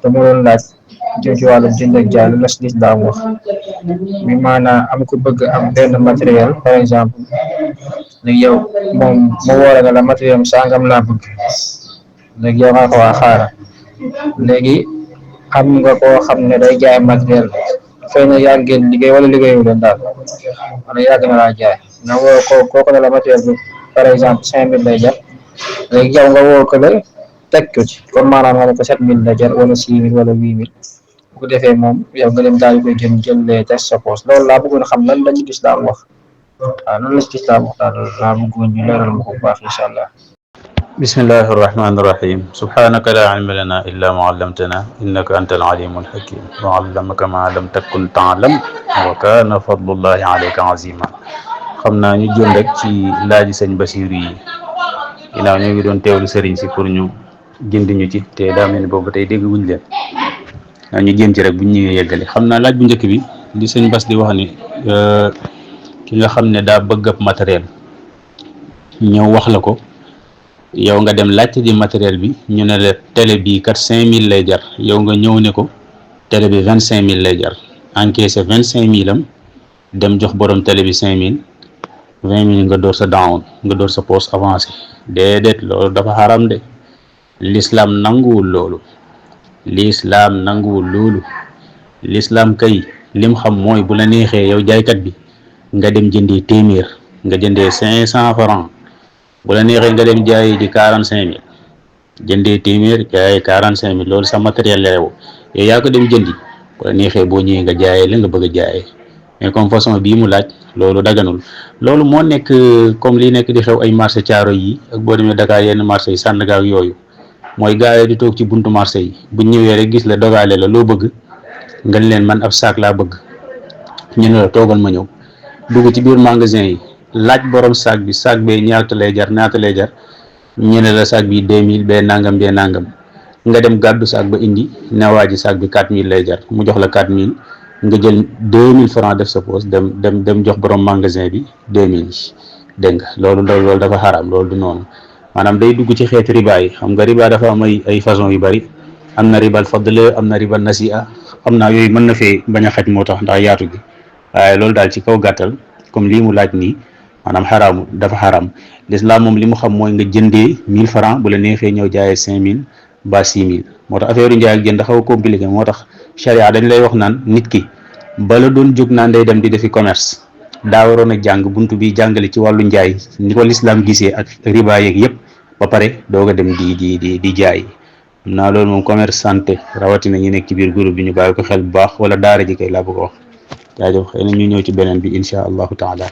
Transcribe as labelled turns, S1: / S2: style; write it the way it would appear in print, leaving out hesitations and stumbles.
S1: te mu doon laaj jëm ci wàllu jënd ak jaay lu la si lislaam wax bi maanaam am ku bëgg am benn matériel par exemple léegi yow moom mu wóor nga la matériel sangam laa bëgg léegi yow nga ko waa xaaral léegi xam nga koo xam ne day jaay matériel xëy na yaa ngeen liggéey wala liggéeyu leen daal wala yàgg na laa jaay nga woo kooku ne la matériel bi par exemple 5000 lay jar léegi yow nga woo ko la teg ko ci comme maanaam nga ne ko 7000 la jar wala 6000 wala 8000 bu ko defee moom yow nga dem daal di koy jël lee teg sa poos loolu laa bëggoon xam lan la ci lislaam wax waaw loolu la ci lislaam wax daal laa bëggoon ñu leeral ma ko bu baax incha allah.
S2: bismillahi irrahmani irrahim subhanaka la ilma lana illa ma allamtana innaka anta alalimu alhakim wa allamaka ma lam takun taalam wa kana fadlullahi alayka azima. xam naa ñu jëm rek ci laaji sëñ Basiru yi ginnaaw ñoo ngi doon teewlu sëriñ si pour ñu gindi ñu ci te daa mel ni boobu tey dégg wuñ leen ñu jéem ci rek buñ ñëwee yeggale. xam naa laaj bu njëkk bi li sëñ Bas di wax ni ki nga xam ne daa bëgg ab matériel ñëw wax la ko yow nga dem laajte di matériel bi ñu ne la télé bii kat 5000 lay jar yow nga ñëw ne ko télé bi 25000 lay jar encaissé 25000 am dem jox borom télé bi 5000 20000 nga door sa down nga door sa poste avancé déedéet loolu dafa xaram de l'islam nanguwul loolu l'islam kay lim xam mooy bu la neexee yow jaaykat bi nga dem jëndee téeméer nga jëndee 500 francs bu la neexee nga dem jaay di 45000 jëndee téeméer jaayee 45000 loolu sa matériel la yow yaa ko dem jëndi bu la neexee boo ñëwee nga jaayee la nga bëgg a jaayee mais comme façon bii mu laaj loolu daganul. loolu moo nekk comme li nekk di xew ay marché caaro yi ak boo demee Dakar yenn marché yi Sandaga ak yooyu mooy gars yi di toog ci buntu marché yi bu ñëwee rek gis la dogaale la loo bëgg nga leen man ab saak laa bëgg ñu ne la toogal ma ñëw dugg ci biir magasin yi. laaj borom saak bi saak bee ñaata lay jar ñu ne la saak bi 2000 bee nangam nga dem gàddu saak ba indi nawaa ji saak bi 4000 lay jar mu jox la 4000 nga jël 2000 francs def sa poche dem jox borom magasin bi 2000 dégg nga loolu dafa xaraam loolu du noonu maanaam day dugg ci xeetu riba yi. xam nga riba dafa am ay façon yu bari am na ribal fadl am na ribal nasi'a am naa yooyu mën na fee bañ a xaj moo tax ndax yaatu gi waaye loolu daal ci kaw gàttal comme lii mu laaj nii maanaam xaraamu dafa xaraam. l'islam moom li mu xam mooy nga jëndee 1000 francs bu la neexee ñëw jaayee 5000 ba 6000 moo tax affaire njaay ak jënd xaw a compliqué moo tax charia dañ lay wax naan nit ki bala doon jóg naan day dem di defi commerce daa waroon a jàng buntu bi jàngale ci wàllu njaay ni ko l'islam gisee ak riba yeeg yëpp ba pare doog a dem di jaay. xam naa loolu moom commerce santé rawatina ñu nekk ci biir groupe bi ñu bàyyi ko xel bu baax wala daara ji kay laa bëgg a wax jaajëf xëy na ñu ñëw ci beneen bi incha allahu taala.